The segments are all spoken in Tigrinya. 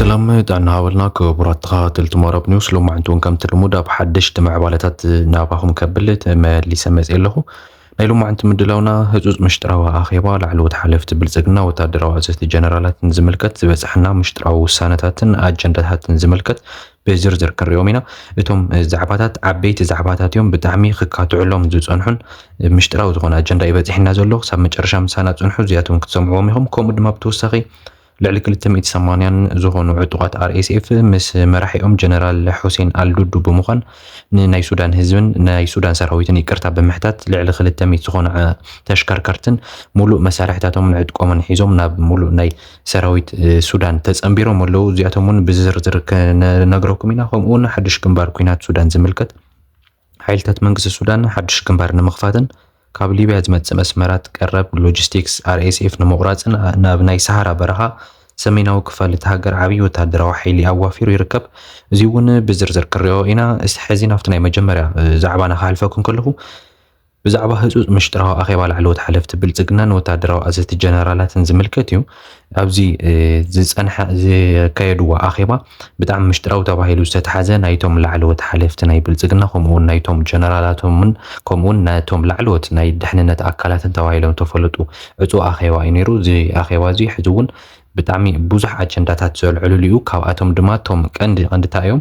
ሰላም ጥዕና ሃበልና ክቡራት ተኸታተልቲ መረብ ኒውስ፣ ሎማዕንቲ እውን ከምቲ ልሙድ ኣብ ሓደሽቲ ምዕባለታት ናባኹም ከብል ተመሊሰ መፅእ ኣለኹ። ናይ ሎማዕንቲ ምድላውና ህፁፅ ምሽጥራዊ ኣኼባ ላዕለዎት ሓለፍቲ ብልፅግና ወታደራዊ ኣዘዝቲ ጀነራላትን ዝምልከት ዝበፅሐና ምሽጥራዊ ውሳነታትን ኣጀንዳታትን ዝምልከት ብዝርዝር ክንሪኦም ኢና። እቶም ዛዕባታት ዓበይቲ ዛዕባታት እዮም፣ ብጣዕሚ ክካትዑሎም ዝፀንሑን ምሽጥራዊ ዝኾነ ኣጀንዳ እዩ በፂሕና ዘሎ። ክሳብ መጨረሻ ምሳና ፅንሑ፣ እዚኣቶም ክትሰምዕዎም ኢኹም። ከምኡ ድማ ብተወሳኺ ልዕሊ ክልተ ሚእቲ ሰማንያን ዝኾኑ ዕጡቓት ኣር ኤስ ኤፍ ምስ መራሒኦም ጀነራል ሑሴን ኣልዱዱ ብምዃን ንናይ ሱዳን ህዝብን ናይ ሱዳን ሰራዊትን ይቅርታ ብምሕታት ልዕሊ ክልተ ሚእቲ ዝኾኑ ዓ-፣ ተሽከርከርትን ሙሉእ መሳርሕታቶምን ዕጥቆምን ሒዞም ናብ ሙሉእ ናይ ሰራዊት እ፣ ሱዳን ተጸንቢሮም ኣለዉ። እዚኣቶም እውን ብዝርዝር ክነግረኩም ኢና። ከምኡ እውን ሓድሽ ግንባር ኲናት ሱዳን ዝምልከት ሓይልታት መንግስቲ ሱዳን ሓድሽ ግንባር ንምኽፋትን ካብ ሊብያ ዝመጽእ መስመራት ቀረብ ሎጂስቲክስ ኣር ኤስ ኤፍ ንምቑራጽን ናብ ናይ ሰሃራ በረኻ ሰሜናዊ ክፋል እቲ ሃገር ዓብዪ ወታደራዊ ሓይሊ ኣዋፊሩ ይርከብ። እዚ እውን ብዝርዝር ክንሪኦ ኢና። እስቲ ሕዚ ናብቲ ናይ መጀመርያ እ፣ ዛዕባና ክሓልፈኩም ከለኹ ብዛዕባ ህጹጽ ምሽጥራዊ ኣኼባ ላዕለዎት ሓለፍቲ ብልጽግናን ወታደራዊ ኣዘዝቲ ጀነራላትን ዝምልከት እዩ። ኣብዚ እ፣ ዝጸንሐ ዝካየድዎ ኣኼባ ብጣዕሚ ምሽጥራዊ ተባሂሉ ዝተትሓዘ ናይቶም ላዕለዎት ሓለፍቲ ናይ ብልጽግና ከምኡ እውን ናይቶም ጀነራላቶምን ከምኡ እውን ናይቶም ላዕለዎት ናይ ድሕንነት ኣካላትን ተባሂሎም ተፈለጡ ዕጹው ኣኼባ እዩ ነይሩ። እዚ ኣኼባ እዚ ሕዚ እውን ብጣዕሚ ብዙሕ ኣጀንዳታት ዘልዕሉሉ እዩ። ካብኣቶም ድማ እቶም ቀንዲ ቀንድታ እዮም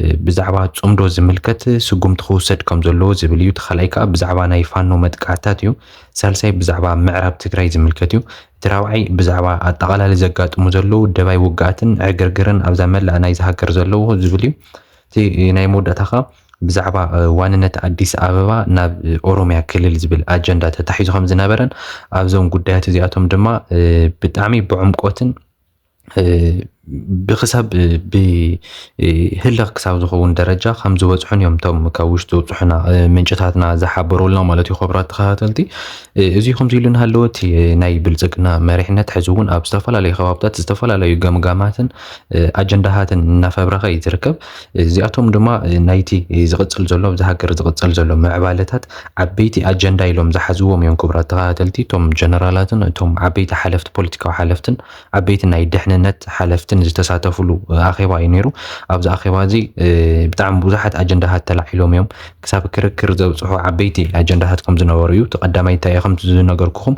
እ፣ ብዛዕባ ጽምዶ ዝምልከት ስጉምቲ ክውሰድ ከም ዘለዎ ዝብል እዩ። እቲ ካልኣይ ከኣ ብዛዕባ ናይ ፋኖ መጥቃዕትታት እዩ። ሳልሳይ ብዛዕባ ምዕራብ ትግራይ ዝምልከት እዩ። እቲ ራብዓይ ብዛዕባ ኣጠቓላሊ ዘጋጥሙ ዘለዉ ደባይ ውግኣትን ዕግርግርን ኣብዛ መላእ ናይዚ ሃገር ዘለዉ ዝብል እዩ። እቲ ናይ መወዳእታ ከኣ ብዛዕባ እ፣ ዋንነት ኣዲስ ኣበባ ናብ እ፣ ኦሮምያ ክልል ዝብል ኣጀንዳ ተታሒዙ ከም ዝነበረን ኣብዞም ጉዳያት እዚኣቶም ድማ እ፣ ብጣዕሚ ብዕምቆትን እ፣ ብክሳብ እ፣ ብ እ፣ ህልኽ ክሳብ ዝኸውን ደረጃ ከም ዝበፅሑን እዮም እቶም ካብ ውሽጢ ዝብፅሑና እ፣ ምንጭታትና ዝሓበሩልና ማለት እዩ። ክቡራት ተኸታተልቲ እ፣ እዚ ከምዚ ኢሉ እናሃለወ እቲ እ፣ ናይ ብልፅግና መሪሕነት ሕዚ እውን ኣብ ዝተፈላለዩ ከባብታት ዝተፈላለዩ ገምጋማትን እ፣ ኣጀንዳታትን እናፈብረኸ እዩ ዝርከብ። እዚኣቶም ድማ እ፣ ናይቲ እ፣ ዝቕፅል ዘሎ ኣብዚ ሃገር ዝቕፅል ዘሎ ምዕባለታት ዓበይቲ ኣጀንዳ ኢሎም ዝሓዝዎም እዮም። ክቡራት ተኸታተልቲ እቶም ጀነራላትን እቶም ዓበይቲ ሓለፍቲ ፖለቲካዊ ሓለፍትን ዓበይቲ ናይ ድሕንነት ሓለፍትን ዝተሳተፍሉ ኣኼባ እዩ ነይሩ። ኣብዚ ኣኼባ እዚ እ፣ ብጣዕሚ ብዙሓት ኣጀንዳታት ተላዒሎም እዮም። ክሳብ ክርክር ዘብፅሑ ዓበይቲ ኣጀንዳታት ከም ዝነበሩ እዩ። እቲ ቀዳማይ እንታይ እዩ ከምቲ ዝነገርኩኹም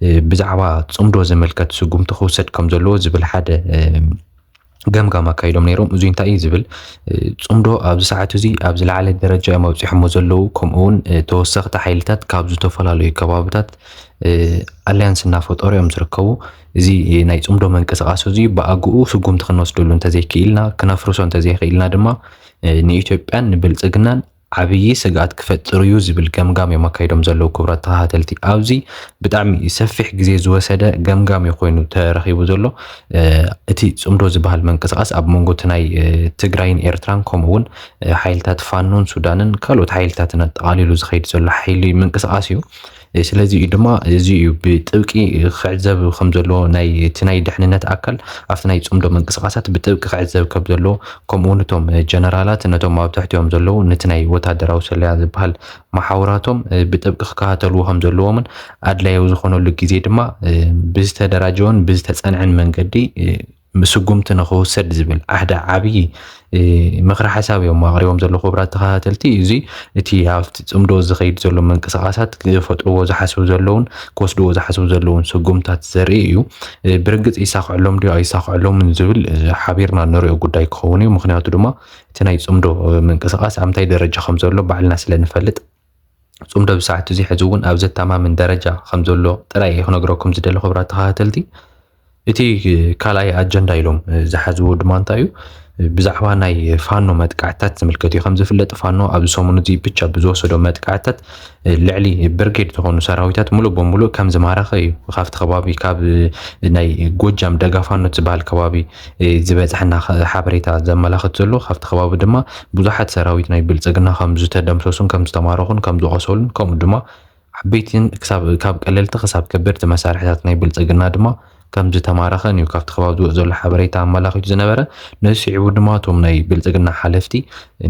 እ፣ ብዛዕባ ጽምዶ ዝምልከት ስጉምቲ ክውሰድ ከም ዘለዎ ዝብል ሓደ እ፣ ገምጋም ኣካይዶም ነይሮም። እዚ እንታይ እዩ ዝብል እ፣ ጽምዶ ኣብዚ ሰዓት እዚ ኣብ ዝለዓለ ደረጃ እዮም ኣብፂሖሞ ዘለዉ። ከምኡ እውን እ፣ ተወሰኽቲ ሓይልታት ካብ ዝተፈላለዩ ከባብታት እ፣ ኣልያንስ እናፈጠሩ እዮም ዝርከቡ። እዚ ናይ ጽምዶ ምንቅስቃስ እዚ ብኣግኡ ስጉምቲ ክንወስደሉ እንተዘይክኢልና፣ ክነፍርሶ እንተዘይክኢልና ድማ እ፣ ንኢትዮጵያን ንብልጽግናን ዓብዪ ስግኣት ክፈጥር እዩ ዝብል ገምጋም እዮም ኣካይዶም ዘለዉ። ክቡራት ተኸታተልቲ፣ ኣብዚ ብጣዕሚ ሰፊሕ ግዜ ዝወሰደ ገምጋም እዩ ኮይኑ ተረኺቡ ዘሎ። እ፣ እቲ ጽምዶ ዝበሃል ምንቅስቃስ ኣብ መንጎ እቲ ናይ እ፣ ትግራይን ኤርትራን ከምኡ እውን እ፣ ሓይልታት ፋኖን ሱዳንን ካልኦት ሓይልታትን ኣጠቓሊሉ ዝኸይድ ዘሎ ሓይሊ ምንቅስቃስ እዩ። እ፣ ስለዚ እዩ ድማ እዚ እዩ ብጥብቂ ክዕዘብ ከም ዘለዎ ናይ እቲ ናይ ድሕንነት ኣካል ኣብቲ ናይ ጽምዶ ምንቅስቃሳት ብጥብቂ ክዕዘብ ከም ዘለዎ ከምኡ እውን እቶም ጀነራላት ነቶም ኣብ ትሕቲኦም ዘለዉ ነቲ ናይ ወታደራዊ ስለያ ዝበሃል መሓውራቶም እ፣ ብጥብቂ ክከታተልዎ ከም ዘለዎምን ኣድላዩ ዝኾነሉ ግዜ ድማ እ፣ ብዝተደራጀወን ብዝተጸንዐን መንገዲ እ፣ ስጉምቲ ንኽውሰድ ዝብል ሓደ ዓብዪ እ፣ ምኽሪ ሓሳብ እዮም ኣቕሪቦም ዘለዉ። ክቡራት ተኸታተልቲ፣ እዚ እቲ ኣብቲ ጽምዶ ዝኸይድ ዘሎ ምንቅስቃሳት ክፈጥርዎ ዝሓስቡ ዘለውን ክወስድዎ ዝሓስቡ ዘለውን ስጉምታት ዘርኢ እዩ። እ፣ ብርግጽ ይሳኽዐሎም ድዩ ኣይሳኽዐሎምን ዝብል እ፣ ሓቢርና ንሪኦ ጉዳይ ክኸውን እዩ። ምኽንያቱ ድማ እቲ ናይ ጽምዶ እ፣ ምንቅስቃስ ኣብ እንታይ ደረጃ ከም ዘሎ ባዕልና ስለ ንፈልጥ፣ ጽምዶ ብሰዓቱ እዚ ሕዚ እውን ኣብ ዘተማምን ደረጃ ከም ዘሎ ጥራይ እየ ክነግረኩም ዝደሊ። ክቡራት ተኸታተልቲ፣ እቲ ካልኣይ ኣጀንዳ ኢሎም ዝሓዝዎ ድማ እንታይ እዩ? ብዛዕባ ናይ ፋኖ መጥቃዕትታት ዝምልከት እዩ። ከም ዝፍለጥ ፋኖ ኣብዚ ሰሙን እዚ ብቻ ብዝወሰዶ መጥቃዕትታት ልዕሊ ብርጌድ ዝኾኑ ሰራዊታት ሙሉእ በሙሉእ ከም ዝማረኸ እዩ ካብቲ ከባቢ፣ ካብ ናይ ጎጃም ደጋ ፋኖ ዝበሃል ከባቢ ዝበፅሐና ሓበሬታ ዘመላኽት ዘሎ። ካብቲ ከባቢ ድማ ብዙሓት ሰራዊት ናይ ብልፅግና ከም ዝተደምሰሱን ከም ዝተማረኹን ከም ዝቆሰሉን ከምኡ ድማ ዓበይትን ክሳብ ካብ ቀለልቲ ክሳብ ከበድቲ መሳርሕታት ናይ ብልፅግና ድማ ከም ዝተማረኸን እዩ ካብቲ ከባቢ ዝወፅ ዘሎ ሓበሬታ ኣመላኺቱ ዝነበረ። ነዚ ስዒቡ ድማ እቶም ናይ ብልፅግና ሓለፍቲ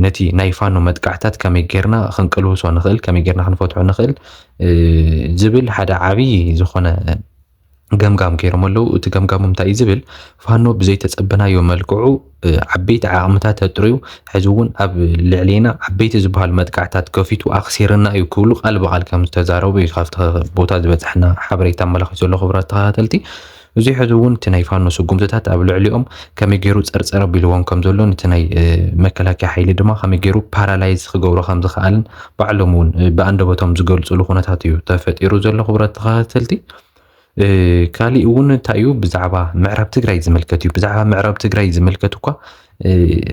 ነቲ ናይ ፋኖ መጥቃዕታት ከመይ ጌርና ክንቅልብሶ ንኽእል፣ ከመይ ጌርና ክንፈትሖ ንኽእል እ፣ ዝብል ሓደ ዓብዪ ዝኾነ ገምጋም ገይሮም ኣለዉ። እቲ ገምጋም እንታይ እዩ ዝብል፣ ፋኖ ብዘይተጸበናዮ መልክዑ ዓበይቲ ዓቕምታት ተጥርዩ፣ ሕዚ እውን ኣብ ልዕሌና ዓበይቲ ዝበሃሉ መጥቃዕታት ከፊቱ ኣኽሲርና እዩ ክብሉ ቃል ብቓል ከም ዝተዛረቡ እዩ ካብቲ ቦታ ዝበፅሐና ሓበሬታ ኣመላኺቱ ዘሎ። ክቡራት ተኸታተልቲ፣ እዚ ሕዚ እውን እቲ ናይ ፋኖ ስጉምትታት ኣብ ልዕሊኦም ከመይ ገይሩ ፀርፀር ኣቢልዎም ከም ዘሎ፣ ነቲ ናይ መከላከያ ሓይሊ ድማ ከመይ ገይሩ ፓራላይዝ ክገብሮ ከም ዝኽኣልን ባዕሎም እውን ብኣንደበቶም ዝገልፅሉ ኩነታት እዩ ተፈጢሩ ዘሎ። ክቡራት ተኸታተልቲ፣ ካሊእ እውን እንታይ እዩ፣ ብዛዕባ ምዕራብ ትግራይ ዝምልከት እዩ። ብዛዕባ ምዕራብ ትግራይ ዝምልከት እኳ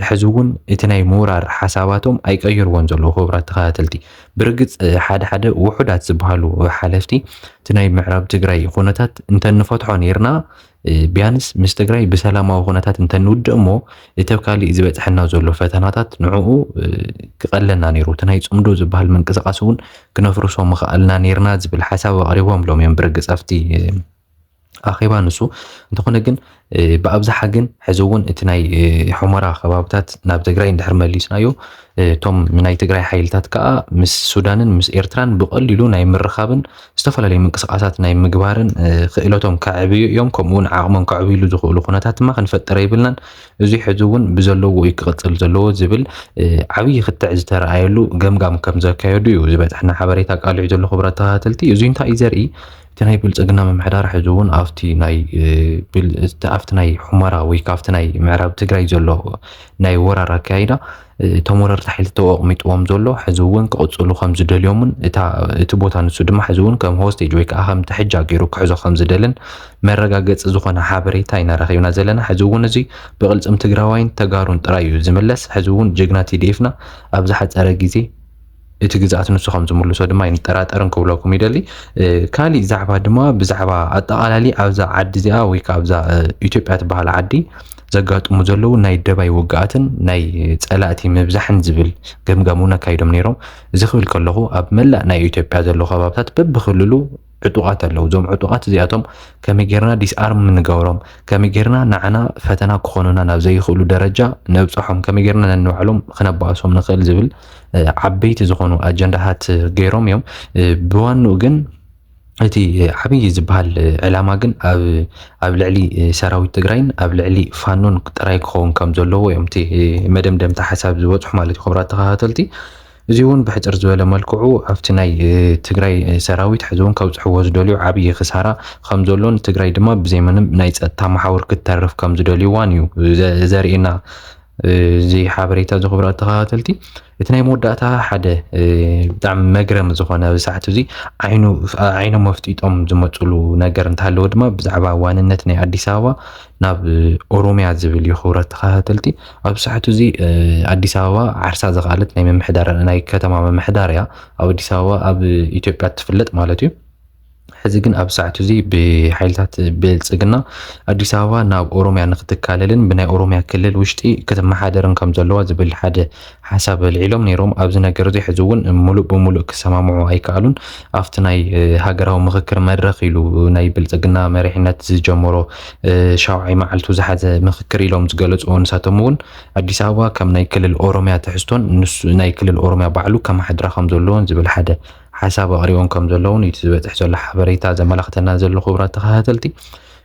ሕዚ እውን እቲ ናይ ምውራር ሓሳባቶም ኣይቀይርዎን ዘለዉ። ክቡራት ተኸታተልቲ፣ ብርግፅ ሓደ ሓደ ውሑዳት ዝበሃሉ ሓለፍቲ እቲ ናይ ምዕራብ ትግራይ ኩነታት እንተንፈትሖ ነይርና፣ ቢያንስ ምስ ትግራይ ብሰላማዊ ኩነታት እንተንውድእ እሞ፣ እቲ ኣብ ካሊእ ዝበፅሐና ዘሎ ፈተናታት ንዕኡ ክቐለና ነይሩ፣ እቲ ናይ ፅምዶ ዝበሃል ምንቅስቃስ እውን ክነፍርሶ ምኽኣልና ነይርና ዝብል ሓሳብ ኣቕሪቦም ሎም እዮም ብርግፅ ኣብቲ ኣኼባ ንሱ። እንተኾነ ግን ብኣብዝሓ ግን ሕዚ እውን እቲ ናይ ሑመራ ከባብታት ናብ ትግራይ እንድሕር መሊስናዮ፣ እቶም ናይ ትግራይ ሓይልታት ከዓ ምስ ሱዳንን ምስ ኤርትራን ብቐሊሉ ናይ ምርኻብን ዝተፈላለዩ ምንቅስቃሳት ናይ ምግባርን ክእለቶም ከዕብዩ እዮም። ከምኡ እውን ዓቕሞም ከዕብይሉ ዝኽእሉ ኩነታት ድማ ክንፈጥር ኣይብልናን። እዚ ሕዚ እውን ብዘለዎ እዩ ክቕፅል ዘለዎ ዝብል ዓብዪ ክትዕ ዝተረኣየሉ ገምጋም ከም ዘካየዱ እዩ ዝበፅሐና ሓበሬታ ኣቃሊዑ ዘሎ። ክቡራት ተኸታተልቲ፣ እዚ እንታይ እዩ ዘርኢ? እቲ ናይ ብልፅግና ምምሕዳር ሕዚ እውን ኣብቲ ናይ ኣብቲ ናይ ሑመራ ወይ ካብቲ ናይ ምዕራብ ትግራይ ዘሎ ናይ ወራር ኣካይዳ እቶም ወረርቲ ሓይልታት ኣቕሚጥዎም ዘሎ ሕዚ እውን ክቕፅሉ ከም ዝደልዮምን እቲ ቦታ ንሱ ድማ ሕዚ እውን ከም ሆስቴጅ ወይ ከዓ ከም ትሕጃ ገይሩ ክሕዞ ከም ዝደልን መረጋገፂ ዝኾነ ሓበሬታ ኢና ረኺብና ዘለና። ሕዚ እውን እዚ ብቕልፅም ትግራዋይን ተጋሩን ጥራይ እዩ ዝምለስ። ሕዚ እውን ጀግና ቲዲኤፍና ኣብ ዝሓፀረ ግዜ እቲ ግዝኣት ንሱ ከም ዝምልሶ ድማ ኣይንጠራጠርን ክብለኩም ይደሊ። ካሊእ ዛዕባ ድማ ብዛዕባ ኣጠቓላሊ ኣብዛ ዓዲ እዚኣ ወይ ከዓ ኣብዛ ኢትዮጵያ ትበሃል ዓዲ ዘጋጥሙ ዘለዉ ናይ ደባይ ውግኣትን ናይ ፀላእቲ ምብዛሕን ዝብል ገምጋም እውን ኣካይዶም ነይሮም። እዚ ክብል ከለኹ ኣብ መላእ ናይ ኢትዮጵያ ዘለዉ ከባብታት በብክልሉ ዕጡቓት ኣለዉ። እዞም ዕጡቓት እዚኣቶም ከመይ ጌርና ዲስኣርም ንገብሮም፣ ከመይ ጌርና ንዓና ፈተና ክኾኑና ናብ ዘይኽእሉ ደረጃ ነብፅሖም፣ ከመይ ጌርና ነንባዕሎም ክነባእሶም ንኽእል ዝብል ዓበይቲ ዝኾኑ ኣጀንዳታት ገይሮም እዮም። ብዋንኡ ግን እቲ ዓብዪ ዝበሃል ዕላማ ግን ኣብ ልዕሊ ሰራዊት ትግራይን ኣብ ልዕሊ ፋኖን ጥራይ ክኸውን ከም ዘለዎ እዮም እቲ መደምደምታ ሓሳብ ዝበፅሑ ማለት እዩ። ክቡራት ተኸታተልቲ፣ እዚ እውን ብሕፅር ዝበለ መልክዑ ኣብቲ ናይ ትግራይ ሰራዊት ሕዚ እውን ከብፅሕዎ ዝደልዩ ዓብዪ ክሳራ ከም ዘሎን ትግራይ ድማ ብዘይ ምንም ናይ ፀጥታ መሓውር ክትተርፍ ከም ዝደልዩዋን እዩ ዘርእየና። እዚ ሓበሬታ እዚ ክቡራት ተኸታተልቲ፣ እቲ ናይ መወዳእታ ሓደ ብጣዕሚ መግረሚ ዝኾነ ኣብዚ ሰዓት እዚ ዓይኑ ዓይኖም መፍጢጦም ዝመፅሉ ነገር እንተሃለወ ድማ ብዛዕባ ዋንነት ናይ ኣዲስ ኣበባ ናብ ኦሮሚያ ዝብል እዩ። ክቡራት ተኸታተልቲ፣ ኣብ ሰዓቱ እዚ ኣዲስ ኣበባ ዓርሳ ዝኸኣለት ናይ ምምሕዳር ናይ ከተማ ምምሕዳር እያ። ኣብ ኣዲስ ኣበባ ኣብ ኢትዮጵያ ትፍለጥ ማለት እዩ። ሕዚ ግን ኣብ ሰዓቱ እዚ ብሓይልታት ብልፅግና ኣዲስ ኣበባ ናብ ኦሮሚያ ንክትካለልን ብናይ ኦሮሚያ ክልል ውሽጢ ክትመሓደርን ከም ዘለዋ ዝብል ሓደ ሓሳብ ኣልዒሎም ነይሮም። ኣብዚ ነገር እዚ ሕዚ እውን ሙሉእ ብሙሉእ ክሰማምዑ ኣይከኣሉን። ኣብቲ ናይ ሃገራዊ ምኽክር መድረኽ ኢሉ ናይ ብልፅግና መሪሕነት ዝጀመሮ ሻውዓይ መዓልቱ ዝሓዘ ምኽክር ኢሎም ዝገለፅዎ ንሳቶም እውን ኣዲስ ኣበባ ከም ናይ ክልል ኦሮሚያ ትሕዝቶን ንሱ ናይ ክልል ኦሮሚያ ባዕሉ ከመሓድራ ከም ዘለዎን ዝብል ሓደ ሓሳብ ኣቕሪቦም ከም ዘለውን እቲ ዝበፅሕ ዘሎ ሓበሬታ ዘመላኽተና ዘሎ። ክቡራት ተኸታተልቲ፣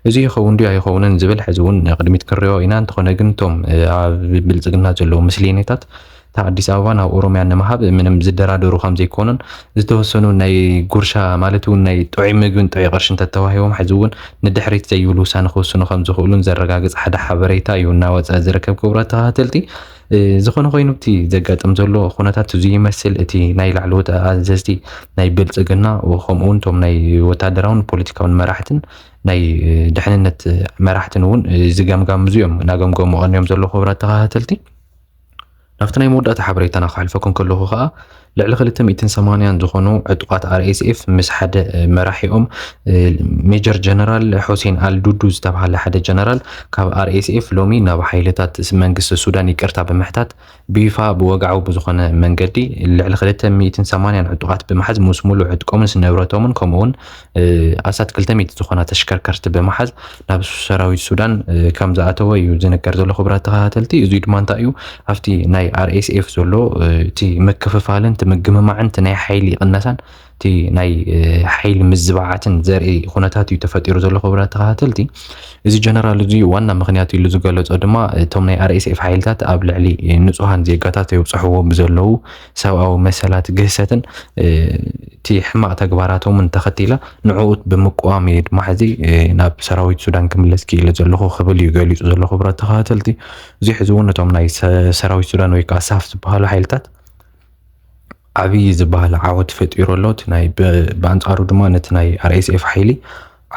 እዚ ይኸውን ድዩ ኣይኸውንን ዝብል ሕዚ እውን ቅድሚት ክንሪኦ ኢና። እንተኾነ ግን እቶም ኣብ ብልፅግና ዘለዉ ምስሌኔታት እታ ኣዲስ ኣበባ ናብ ኦሮሚያ ንምሃብ ምንም ዝደራደሩ ከም ዘይኮኑን ዝተወሰኑ ናይ ጉርሻ ማለት እውን ናይ ጥዑይ ምግብን ጥዑይ ቅርሽን ተተዋሂቦም ሕዚ እውን ንድሕሪት ዘይብሉ ውሳነ ክውስኑ ከም ዝኽእሉን ዘረጋግፅ ሓደ ሓበሬታ እዩ እናወፀ ዝርከብ። ክቡራት ተኸታተልቲ፣ ዝኾነ ኮይኑ እቲ ዘጋጥም ዘሎ ኩነታት እዚ ይመስል። እቲ ናይ ላዕለዎት ኣዘዝቲ ናይ ብልፅግና ከምኡ እውን እቶም ናይ ወታደራውን ፖለቲካውን መራሕትን ናይ ድሕንነት መራሕትን እውን እዚ ገምጋም እዚ እዮም እናገምገሙ ቀንዮም ዘለዉ። ክቡራት ተኸታተልቲ፣ ናብቲ ናይ መወዳእታ ሓበሬታና ክሕልፈኩም ከለኹ ከዓ ልዕሊ ክልተ ሚእትን ሰማንያን ዝኾኑ ዕጡቓት ኣር ኤስ ኤፍ ምስ ሓደ መራሒኦም ሜጀር ጀነራል ሑሴን ኣል ዱዱ ዝተባሃለ ሓደ ጀነራል ካብ ኣር ኤስ ኤፍ ሎሚ ናብ ሓይልታት መንግስቲ ሱዳን ይቅርታ ብምሕታት ብይፋ ብወግዓዊ ብዝኾነ መንገዲ ልዕሊ ክልተ ሚእትን ሰማንያን ዕጡቓት ብምሓዝ ምስ ሙሉእ ዕጥቆምን ንብረቶምን ከምኡ እውን ኣስታት ክልተ ሚእቲ ዝኾና ተሽከርከርቲ ብምሓዝ ናብ ሰራዊት ሱዳን ከም ዝኣተወ እዩ ዝንገር ዘሎ። ክቡራት ተኸታተልቲ፣ እዚ ድማ እንታይ እዩ ኣብቲ ናይ ኣር ኤስ ኤፍ ዘሎ እቲ ምክፍፋልን ምግምማዕን እቲ ናይ ሓይሊ ቅነሳን እቲ ናይ ሓይሊ ምዝባዓትን ዘርኢ ኩነታት እዩ ተፈጢሩ ዘሎ። ክቡራት ተኸታተልቲ፣ እዚ ጀነራል እዚ ዋና ምኽንያት ኢሉ ዝገለጾ ድማ እቶም ናይ ኣርኤስኤፍ ሓይልታት ኣብ ልዕሊ ንጹሃን ዜጋታት የብጽሕዎም ብዘለዉ ሰብኣዊ መሰላት ግህሰትን እቲ ሕማቕ ተግባራቶምን ተኸቲላ ንዕኡ ብምቅዋም እየ ድማ ሕዚ ናብ ሰራዊት ሱዳን ክምለስ ክኢለ ዘለኹ ክብል እዩ ገሊጹ ዘሎ። ክቡራት ተኸታተልቲ፣ እዚ ሕዚ እውን እቶም ናይ ሰራዊት ሱዳን ወይ ከዓ ሳፍ ዝበሃሉ ሓይልታት ዓብዪ ዝበሃል ዓወት ፈጢሩ ኣሎ። እቲ ናይ ብኣንፃሩ ድማ ነቲ ናይ ኣርኤስኤፍ ሓይሊ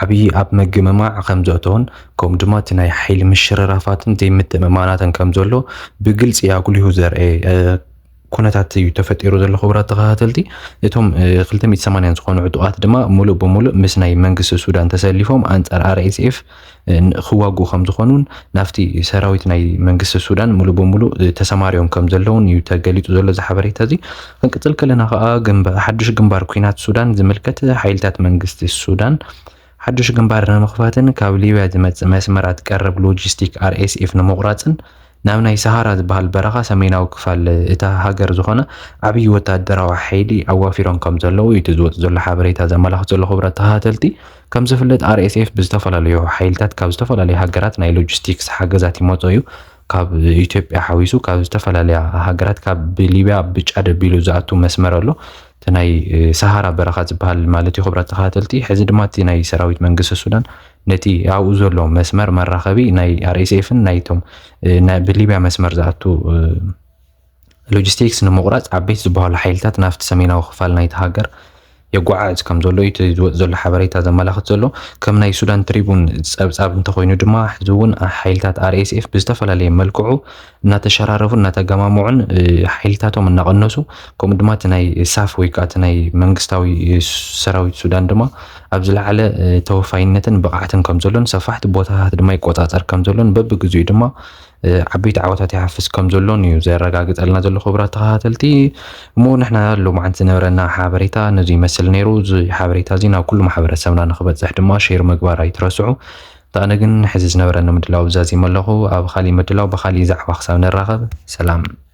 ዓብዪ ኣብ ምግምማዕ ከም ዘእተዎን ከምኡ ድማ እቲ ናይ ሓይሊ ምሽርራፋትን ዘይምትእምማናትን ከም ዘሎ ብግልፂ ኣጉሊሁ ዘርአ ኩነታት እዩ ተፈጢሩ ዘሎ። ክቡራት ተኸታተልቲ፣ እቶም ክልተ ሚእቲ ሰማንያን ዝኾኑ ዕጡቓት ድማ ሙሉእ ብሙሉእ ምስ ናይ መንግስቲ ሱዳን ተሰሊፎም ኣንፃር ኣርኤስኤፍ ክዋግኡ ከም ዝኾኑን ናብቲ ሰራዊት ናይ መንግስቲ ሱዳን ሙሉእ ብሙሉእ ተሰማሪዮም ከም ዘለውን እዩ ተገሊፁ ዘሎ እዚ ሓበሬታ እዚ። ክንቅፅል ከለና ከዓ ሓዱሽ ግንባር ኲናት ሱዳን ዝምልከት ሓይልታት መንግስቲ ሱዳን ሓዱሽ ግንባር ንምኽፋትን ካብ ሊብያ ዝመፅእ መስመራት ቀረብ ሎጂስቲክ ኣርኤስኤፍ ንምቑራፅን ናብ ናይ ሰሃራ ዝበሃል በረኻ ሰሜናዊ ክፋል እታ ሃገር ዝኾነ ዓብዪ ወታደራዊ ሓይሊ ኣዋፊሮም ከም ዘለዉ እዩ እቲ ዝወፅ ዘሎ ሓበሬታ ዘመላኽት ዘሎ። ክቡራት ተኸታተልቲ፣ ከም ዝፍለጥ ኣርኤስኤፍ ብዝተፈላለዩ ሓይልታት ካብ ዝተፈላለዩ ሃገራት ናይ ሎጂስቲክስ ሓገዛት ይመጾ እዩ። ካብ ኢትዮጵያ ሓዊሱ ካብ ዝተፈላለያ ሃገራት ካብ ብሊብያ ብጫድ ኣቢሉ ዝኣቱ መስመር ኣሎ። እቲ ናይ ሰሃራ በረኻ ዝበሃል ማለት እዩ። ክቡራት ተኸታተልቲ፣ ሕዚ ድማ እቲ ናይ ሰራዊት መንግስቲ ሱዳን ነቲ ኣብኡ ዘሎ መስመር መራኸቢ ናይ ኣርኤስኤፍን ናይቶም ብሊብያ መስመር ዝኣቱ ሎጂስቲክስ ንምቑራፅ ዓበይቲ ዝበሃሉ ሓይልታት ናብቲ ሰሜናዊ ክፋል ናይቲ ሃገር የጓዓዕዝ ከም ዘሎ እዩ እቲ ዝወፅ ዘሎ ሓበሬታ ዘመላኽት ዘሎ። ከም ናይ ሱዳን ትሪቡን ፀብፃብ እንተኾይኑ ድማ ሕዚ እውን ሓይልታት ኣርኤስኤፍ ብዝተፈላለየ መልክዑ እናተሸራረፉ እናተገማምዑን ሓይልታቶም እናቐነሱ ከምኡ ድማ እቲ ናይ ሳፍ ወይ ከዓ እቲ ናይ መንግስታዊ ሰራዊት ሱዳን ድማ ኣብ ዝለዓለ ተወፋይነትን ብቕዓትን ከም ዘሎን ሰፋሕቲ ቦታታት ድማ ይቆፃፀር ከም ዘሎን በብግዚኡ ድማ ዓበይቲ ዓወታት ይሓፍስ ከም ዘሎን እዩ ዘረጋግፀልና ዘሎ። ክቡራት ተኸታተልቲ፣ እሞ ንሕና ሎማዓንቲ ዝነበረና ሓበሬታ ነዚ ይመስል ነይሩ። እዚ ሓበሬታ እዚ ናብ ኩሉ ማሕበረሰብና ንክበፅሕ ድማ ሼር ምግባር ኣይትረስዑ። ኣነ ግን ሕዚ ዝነበረኒ ምድላው ብዛዚመ ኣለኹ። ኣብ ካሊእ ምድላው ብካሊእ ዛዕባ ክሳብ ንራኸብ ሰላም።